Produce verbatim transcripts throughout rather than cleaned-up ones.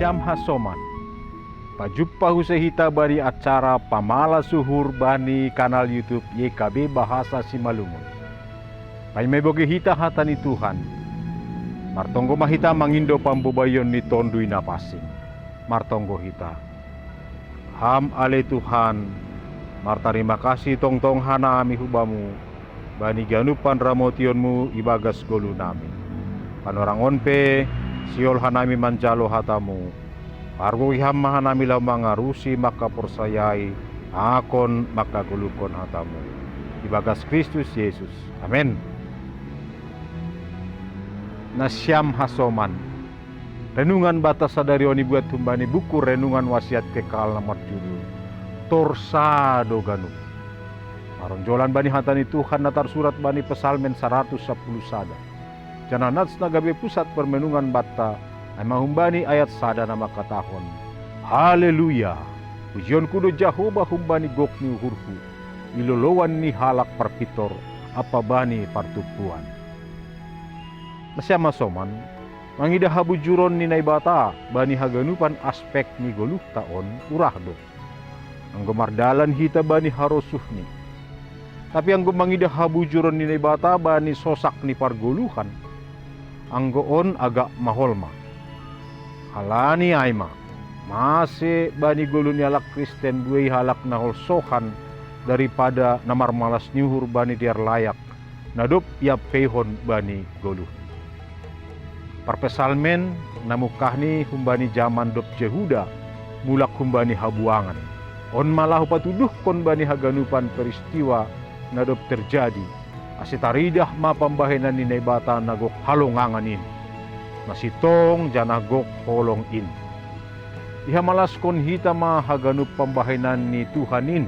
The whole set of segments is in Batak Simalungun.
Jam hasoman. Pajumpa huse hita bani acara pamalas uhur bani kanal YouTube Y K B Bahasa Simalungun. Paima ibege hita hata ni Tuhan, martonggo ma hita mangindo pambobaion ni Tonduy Napansing. Martonggo hita. Ham ale Tuhan, martarima kasih tongtong hanami hu Bamu, bani ganup panramotionMu ibagas goluh nami. Panorang on pe, sihol hanami manjalo hataMu. Pargogoi Ham ma hanami laho mangarusi, mangkaporsayai, pakon mangkagoluhkon hataMu. Ibagas Kristus Jesus. Amen. Nasiam hasoman. Renungan banta sadari on ibuat humbani buku Renungan Wasiat Kekal na marjudul Torsado Ganup. Maronjolan bani hata ni Tuhan na tarsurat bani Psalmen saratus sapuluh sada. Janah nats na gabe pusat parmenungan banta, ai ma humbani ayat sada na mangkatahon: Haleluya! Pujionku do Jahowa humbani gok ni uhurhu, i loloan ni halak parpintor ampa bani partumpuan. Nasiam hasoman, mangidah habujuron ni Naibata bani haganupan aspek ni goluhta on urah do. Anggo mardalan hita bani harosuhNi. Tapi anggo mangidah habujuron ni Naibata bani sosak ni pargoluhan, anggo on agak mahol ma. Halani ai ma, mase bani goluh ni halak Kristen buei halak na holsohan daripada na marmalas ni uhur bani dear layak, na dob iampeihon bani goluhni. Parpsalmen na mungkahni humbani jaman dob Jehuda mulak humbani habuangan. On ma laho patuduhkon bani haganupan peristiwa na dob terjadi, ase taridah ma pambahenan ni Naibata na gok halongangan in, na sintong janah gok holong in. Ihamalaskon hita ma haganup pambahenan ni Tuhan in.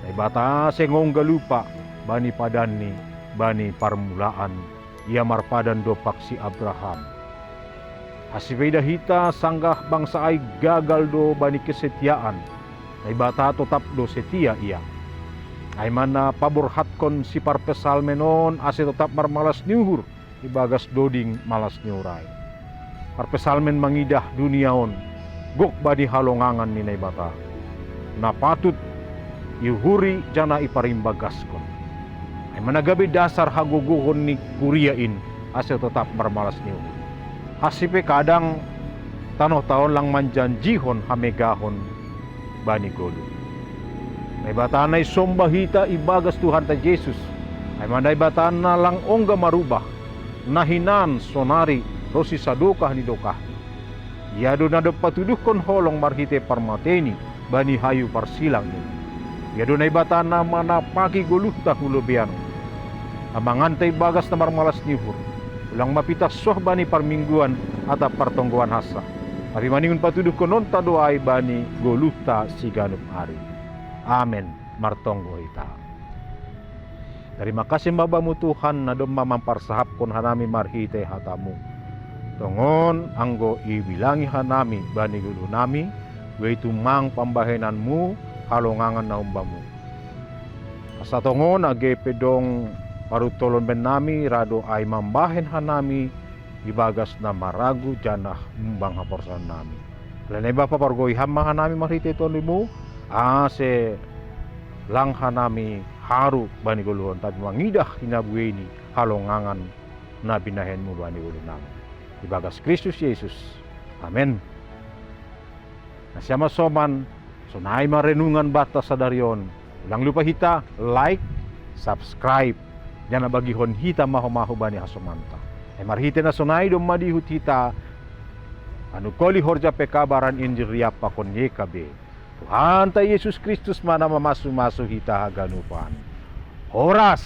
Naibata seng ongga lupa bani padanNi bani parmulaan, Ia marpadan dompak si Abraham. Ase pe idah hita sanggah bangsa ai gagal do bani kesetiaan, Naibata totap do setia Ia. Ai ma na paborhatkon si parpsalmen on ase totap marmalas ni uhur ibagas doding malas ni uhur ai. Parpsalmen mangidah dunia on gok bani halongangan ni Naibata, na patut iuhuri janah iparimbagaskon. Ai ma na gabe dasar hagogohon ni kuria in ase totap marmalas ni uhur. Ase pe kadang tanoh ta on lang manjanjihon hamegahon bani goluh. Naibata na isomba hita ibagas Tuhanta Jesus, ai ma Naibata na lang ongga marubah, na hinan, sonari, ronsi sadokah ni dokahni. Ia do na dob patuduhkon holong marhitei parmateini bani hayu parsilang in. Ia do Naibata na manapaki goluhta hu lobeian on. Amanganta ibagas na marmalas ni uhur, ulang ma pitah soh bani parmingguan atap partonggoan hansa, tapi maningon patuduhkononta do ai bani goluhta siganup ari. Amen. Martonggo hita. Tarima kasih ma Bamu Tuhan, na domma mamparsahapkon hanami marhitei hataMu. Tongon anggo iubilangi hanami bani goluhnami, buei tumang pambahenanMu halongangan na humbaMu. Asa tongon age pe dong paruntolon bennami, ra do ai mambahen hanami ibagas na maragu janah mumbang haporsayaonnami. Alani ai Bapa, pargogoi Ham ma hanami marhitei TonduyMu, ase lang hanami haru bani goluh on, tapi mangidah i na buei ni halongangan na binahenMu bani goluhnami. Ibagas Kristus Jesus. Amen. Nasiam hasoman, sonai ma renungan banta sadari on. Ulang lupa hita like, subscribe, janah bagihon hita ma homa hubani hasomanta. Ai marhitei na sonai domma diihut hita manungkoli horja pekabaran Injil riap pakon Y K B. Tuhanta Jesus Kristus ma na mamasumasu hita haganupan. Horas!